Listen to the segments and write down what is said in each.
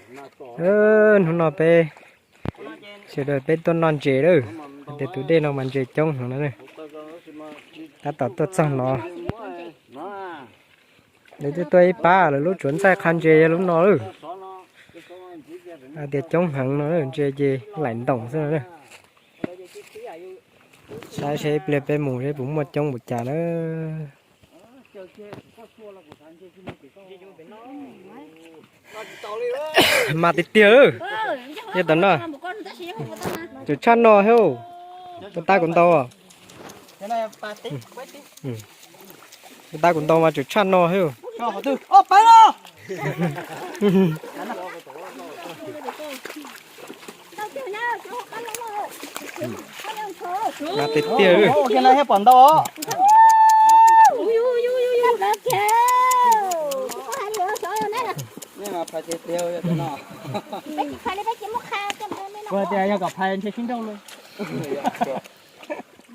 Hnub no peb sawv daws peb tuaj noj ntses lawm, tias tus dej no mas ntses coob heev no. Tab tom tuaj txog no, lawv twb tuaj ib pab, lawv lub tsuav ntxaij qha ntses yog lub no lawm. Tias coob heev no, ntses ces laim ntoos xwb no. Saib seb ib pliag peb mus seb puas muaj coob npaum cas na. Mas tiag tiag, yog tom no, tsuas tshaj no thiab. Tab kuv ntau, tab kuv ntau mas tsuas tshaj no thiab. Mas tiag tiag.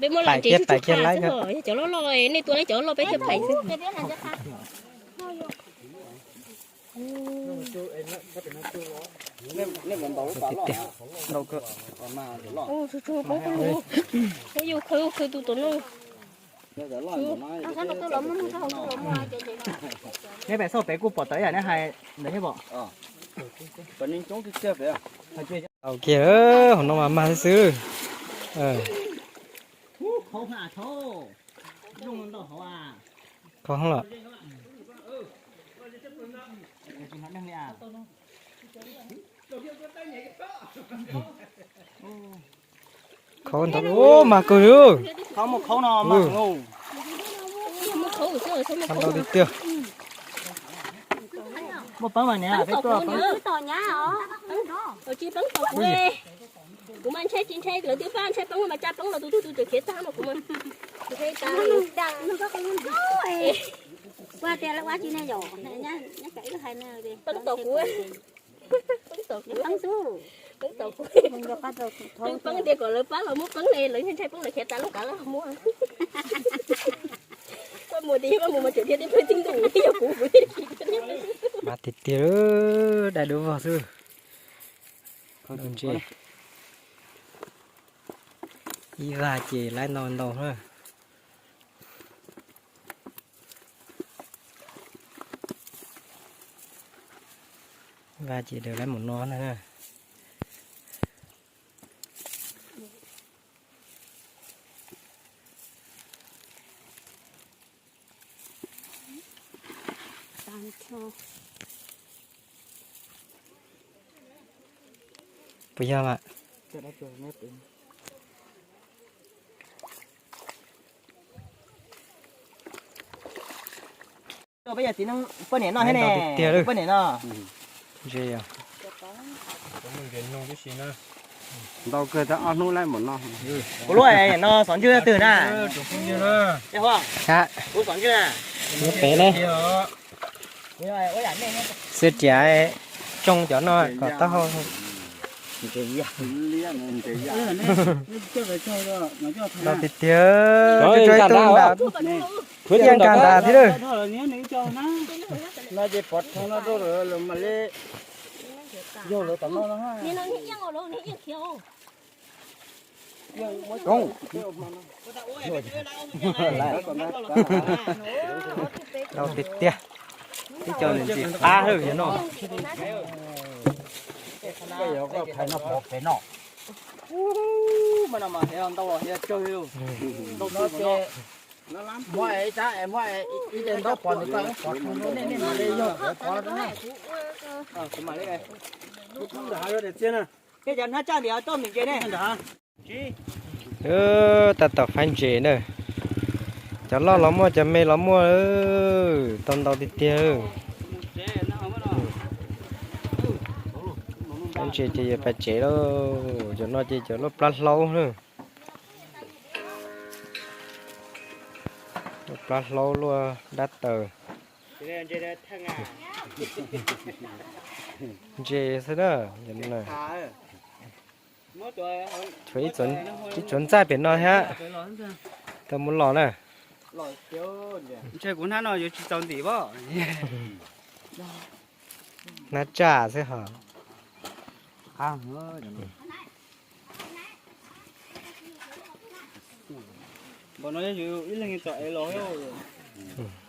Peb muaj lam ntses tsuj tsuj tshaj xwb, yog cov loj loj nej tua nej cov loj peb thiaj phais xwb. Yus khwv khwv tus tus no. Neb pem xauj pem kuj pom tawm ib yam neb hais ntawd thiab pom. Tau kiag, hauv no mas mag xwb xwb. Khov los. Khov ntau, ua mas kawg li. Khov ntau tiag tiag. Muaj peeb mas niam, peb tuaj. Kuv mas ntshai tsis ntshai lawv twb pab ntshai peeb mas tsa peeb los tus twg tus twg khiav tag no kuv mas ntshai tas. Peeb tom kuv, peeb tom kuv, peeb tias kom lawv pab los muab peeb ne, lawv ntshai peeb lawv khiav tas lub kav lawv muab. Koj mus tias yog koj mus mas tseem dhia tib plhaw tib ntus thiab yog kuv kuv thiaj li. Mas tiag tiag, dai dub vog xwb. Ntses ib vag ces lawv ntau ntau na. Vaj ces lawv lawv mus no na. Puas yog mas? Poj niam no, poj niam no. Ntau kawg, tau ob hnub lawm mus no. Kuv lub no xov ntswg twg na? Kuv xov ntswg na. Pem ne. Xwb tias tsoo cov no kom taub hau. Ntau tiag tiag. Ib nkag nrad thiab lawm. Ntau tiag tiag. Tib co ntxim qab lawm no. Muab ib rab, muab ib ce ntaub pov ntawd, koj pov nej, nej mam li yog pov na. Peb cov hnab tsaj ntiav coj ntses ne. Tab tom faib ntses na. Cov loj los muaj, cov me los muaj, tau ntau tiag tiag. Faib ntses ces yuav pais tsev lauj. Cov no ces cov luaj plab hlaub na. Luaj plab hlaub luaj dab taws. Ntses xwb na. Ib txuav ntxaij pem no thiab. Tau mus los na. Ntshe kuv hnab no yuav tsis txaus ntim pob. Hnab tsaj xwb hos. Npaum no yog yus ib leeg tsom ev los.